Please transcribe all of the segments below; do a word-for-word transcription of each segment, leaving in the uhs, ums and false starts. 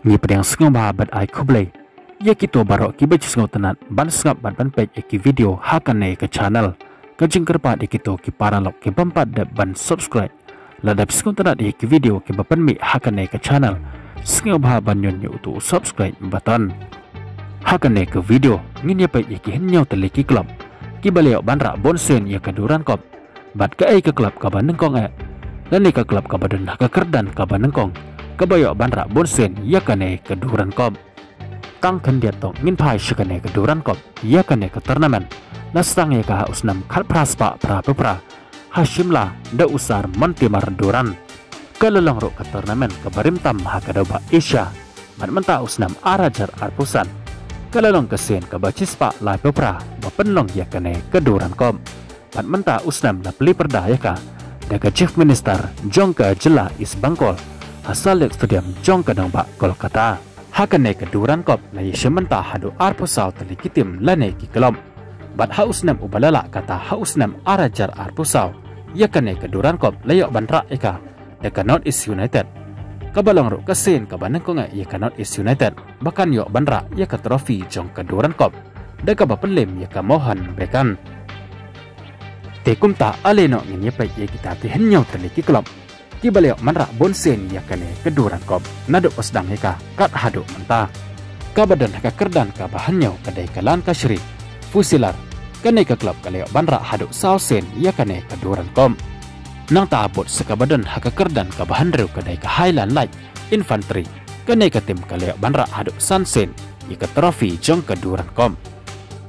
Ngi pdiang sngewbha bad ai khublei ïa kito baroh kiba ju sngewtynnat ban sngap bad ban peit ïa ki video ha kane ka channel. Ka jingkyrpad ïa kito ki paralok ki bym pat dep ban subscribe, lada phi sngewtynnat ïa ki video kiba pynmih ha kane ka channel, sngewbha ban ñion ïa uto u subscribe button. Ha kane ka video ngin ïa peit ïa ki hynñiew tylli ki club kiba la ïoh ban rah bun sien ïa ka Durand Cup, bad kaei ka club kaba nyngkong eh, lane ka club kaba don ha ka kyrdan kaba nyngkong, kaba ïoh ban rah bun sien ïa kane ka Durand Cup. Tang khyndiat to ngin phai sha kane ka Durand Cup, ïa kane ka tournament la sdang ïa ka ha u snem khatphra spah phraphew phra ha Shimla da u Sir Montimar Durand. Ka la long ruh ka tournament kaba rim tam ha ka dewbah Asia, bad mynta u snem ar hajar arphew san ka la long ka sien kaba shispah laiphew phra ba pynlong ïa kane ka Durand Cup. Bad mynta u snem la plie pyrda ïa ka da ka Chief Minister jong ka jylla East Bengal ha Salt Lake Stadium jong ka nongbah Kolkata. Ha kane ka Durand Cup la ïashim bynta haduh arphew saw tylli ki team lane ki club. Bad ha u snem uba la lah kata ha u snem ar hajar arphew saw, ïa kane ka Durand Cup la ïoh ban rah ïa ka da ka North East United, kaba long ruh ka sien kaba nyngkong eh ïa ka North East United ba kan ïoh ban rah ïa ka trophy jong ka Durand Cup da kaba pynlem ïa ka Mohan Bagan. Te kumta ale noh ngin ïa peit ïa kita ki hynñiew tylli ki club kiba la ïoh ban rah bun sien ïa kane ka Durand Cup naduh ba sdang ïa ka kat haduh mynta. Kaba don ha ka kyrdan kaba hynñiew ka dei ka Lancashire Fusiliers. Kane ka club ka la ïoh ban rah haduh saw sien ïa kane ka Durand Cup. Nangta bud sa kaba don ha ka kyrdan kaba hynriew ka dei ka Highland Light Infantry. Kane ka team ka la ïoh ban rah haduh san sien ïa ka trophy jong ka Durand Cup.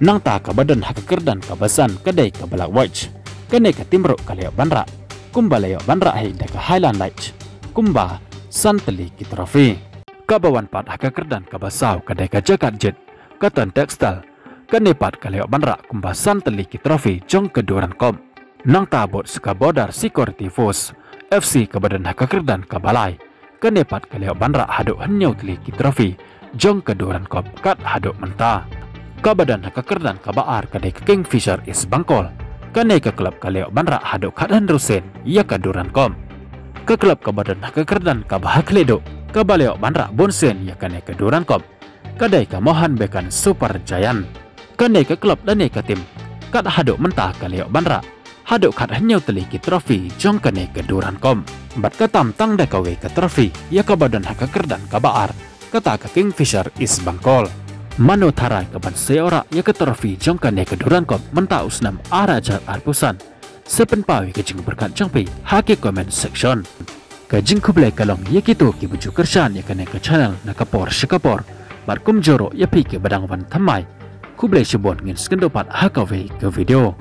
Nangta kaba don ha ka kyrdan kaba san ka dei ka Black Watch. Kane ka team ruh ka la ïoh ban rah kumba la ïoh ban rah hi da ka Highland Light kumba san tylli ki trophy. Kaba wan pat ha ka kyrdan kaba saw ka dei ka Jagat Jet Cotton Textile. Kane pat ka la ïoh ban rah kumba san tylli ki trophy jong ka Durand Cup. Nangta bud sa ka Border Security Force F C kaba don ha ka kyrdan kaba lai. Kane pat ka la ïoh ban rah haduh hynñiew tylli ki trophy jong ka Durand Cup kat haduh mynta. Kaba don ha ka kyrdan kaba ar ka dei ka Kingfisher East Bengal. Kane ka club ka la ïoh ban rah haduh khathynriew sien ïa ka Durand Cup. Ka club kaba don ha ka kyrdan kaba ha khlieh duh kaba la ïoh ban rah bun sien ïa kane ka Durand Cup ka dei ka Mohan Bagan Super Giant. Kane ka club lane ka team kat haduh mynta ka la ïoh ban rah haduh khathynñiew tylli ki trophy jong kane ka Durand Cup. Bad ka tam tang da kawei ka trophy ïa kaba don ha ka kyrdan kaba ar, kata ka Kingfisher East Bengal. Mano tharai ka ban sa ïoh rah ïa ka trophy jong kane ka Durand Cup mynta u snem ar hajar arphew san? Sa pynpaw ïa ka jingpyrkhat jong phi ha ki comment section. Ka jingkhublei ka long ïa kito kiba ju kyrshan ïa kane ka channel na ka por sha ka por. Bad kumjuh ruh ïa phi kiba dang wan thymmai, khublei shibun, ngin sa ïakynduh pat ha kawei ka video.